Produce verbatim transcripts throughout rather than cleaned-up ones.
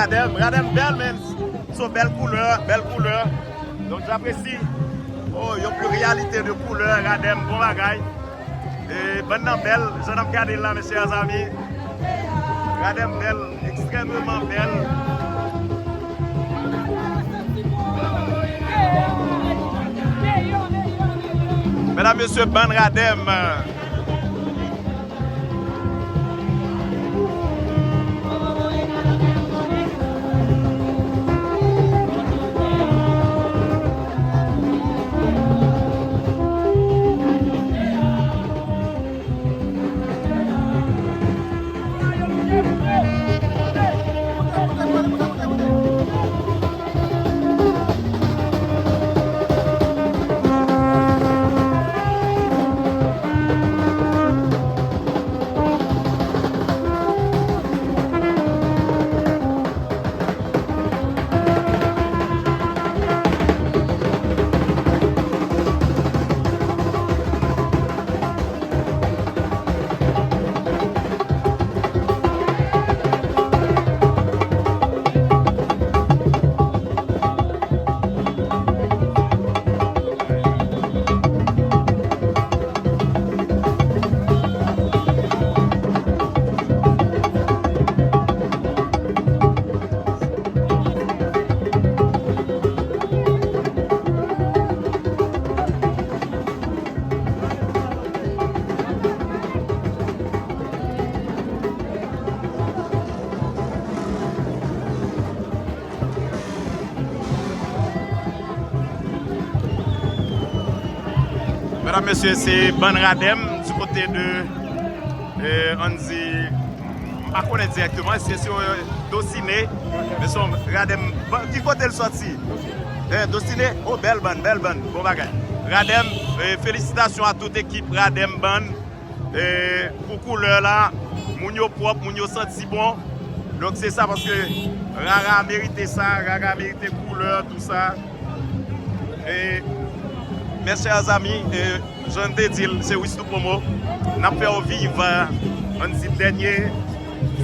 Radèm, Radèm bèl, men. Se yon bèl koulè, bèl koulè. Donk, j'apprécie. Oh, yon pluralité de couleurs, Radèm, bon bagay. E, bann nan bèl, jan n ap gade l la, mes chers amis. Radèm bèl, ekstrèmeman bèl. Medam, mesye, bann Radèm. Medam, mesye, se bann Radèm du kote de, euh, ann di, m pa konnen dirèkteman, èske se, euh, Dosine, men se yon Radèm, ban-, ki kote l sòti? Eh, Dosine? Oh, bèl bann, bèl bann, bon bagay. Radèm, eh, felisitasyon a tout ekip Radèm bann. E, pou koulè la, moun yo pwòp, moun yo santi bon. Donk, se sa, paske Rara merite sa, Rara merite koulè, tou sa. E, mes chers amis, e, jan m te di l, se Wistou Promo. N ap fè w viv, e, ann di dènye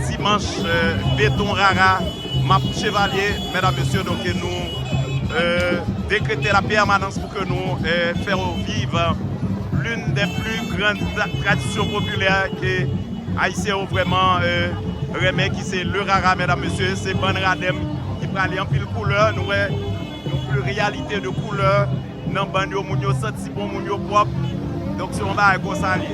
dimanch, e, beton Rara, Map Chevalye, medam, mesye, donk nou, e, dekrete la pèmanans pou ke nou, e, fè w viv l'une des plus grandes tra-, traditions populaires ke Ayisyen yo vrèman, e, renmen, ki se le Rara, medam, mesye, se bann Radèm ki prale anpil koulè, nou wè yon pluralité de couleurs nan bann yo, moun yo santi bon, moun yo pwòp, donk se yon bagay konsa l ye.